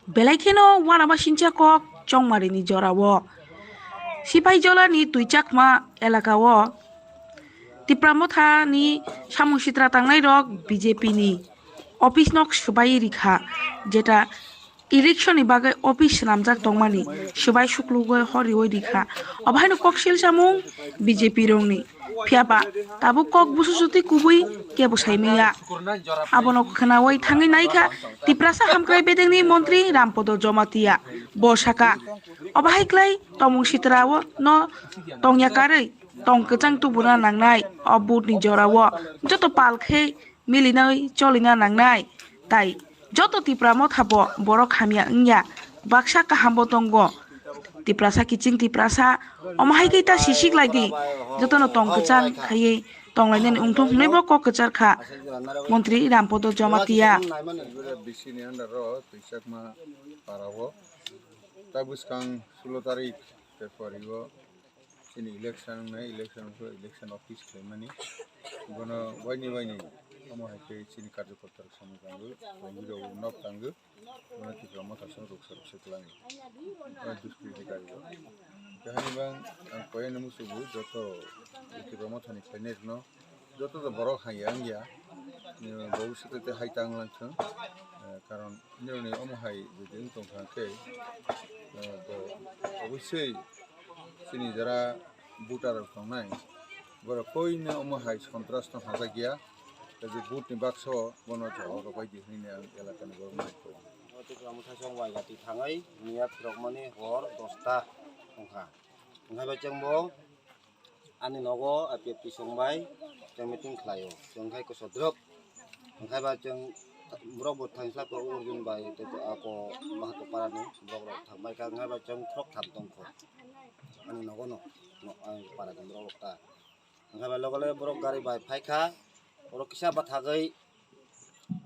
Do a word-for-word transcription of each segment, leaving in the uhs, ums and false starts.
Belai kheno uanama sincha kok Chongmarini jorao Sipaijolani Twichakma elakao Tipra Mothani samung sitra tangnairok B J P ni office nok swbai rikha, jeta election ni bagwi office swnamjak tongmani swbai suklugwi hor riwi rikha. Obo haino koksil samung B J P rokni. Phiya ba tabuk kok bususuti kubui kebo saimaya. Abono khwnawi thangwi naikha Tiprasa Hamkrai Bedengni Montri Rampodo Jomatia. Bo saka, obo hai klai tongmung sitrao no tongya karwi tong kwchang tubuna nangnai. O vote ni jorao joto pal khe milinai cholina nangnai. Tai joto Tipra Motha bo borok hamya wngya, baksa kaham bo tongo. Tiprasa kiching Tiprasa, omo hai khe ta sisik lai di, jotono tong kwchang khaiwi tonglainani wngthung hwnwi bo kok kwchar kha Montri Rampodo Jomatia. Bisi ni under o Twichakma para o ta bwskang sulo tarik February o chini election wngnai, election wngkhe election office khlaimani. Bono waini waini omo hai khe chini karjokorta rok samung tangwi, rongwi rok nok tangwi, bono Tipra Motha song ruksa ruksa kwlangwi. Bono duskri di karigo. Kehani bang ang koyana musugo joto Tipra Mothani phainai rokno, joto to borok haiya wngya, eh, bo bwswk tei hai ta wng lang thung, eh, karon nini omo hai jodi wng tong kha khe, eh, bo obosoi chini jara voter rok tongnai, borok koino omo hai sontras no hajak ya, tei je vote ni baksa o bono jawab rwbai di hwnwi ang elaka ni borok no hai khe. Tipra Motha song wai gati thangwi miya phirokmani hor dosta wngkha, wngkha bai chwng bo ani nogo A P F T song bai chwng meeting khlaio, chwng khai kosodrop, wngkha ba chwng borok bo thangsa ko Arjun bai tei ako Mahato para ni borok rok thangbai kha, wngkha ba chwng khorok tham tongkho ani nogo no, no, ani para ni borok rok ta, wngkha ba logo logo borok gari bai phaikha, borok kisa bathagwi,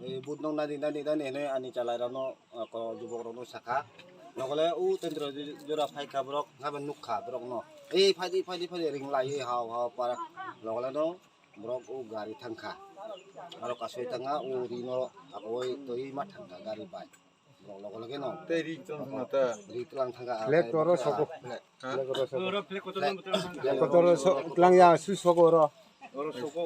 eh, vote no nadi nadi nadi hinwi ani chalairokno, ah, ko jubokrokno sakha. Nokole o tendro jora phaikha borok, haiba nukha borokno. "Ei, phaidi, phaidi, phaidi," ring laiwi hao hao para. Nokole no borok o gari thangkha. Aro kasui thangkha, o rino akoi twi ma thangkha gari bai. Borok logo loge no. Tei ri tong thangkha ta. Ri tlang thangkha. Flag toro soko. Ha? Flag toro soko. Flag toro so-, tlang ya su soko ro. Oro soko.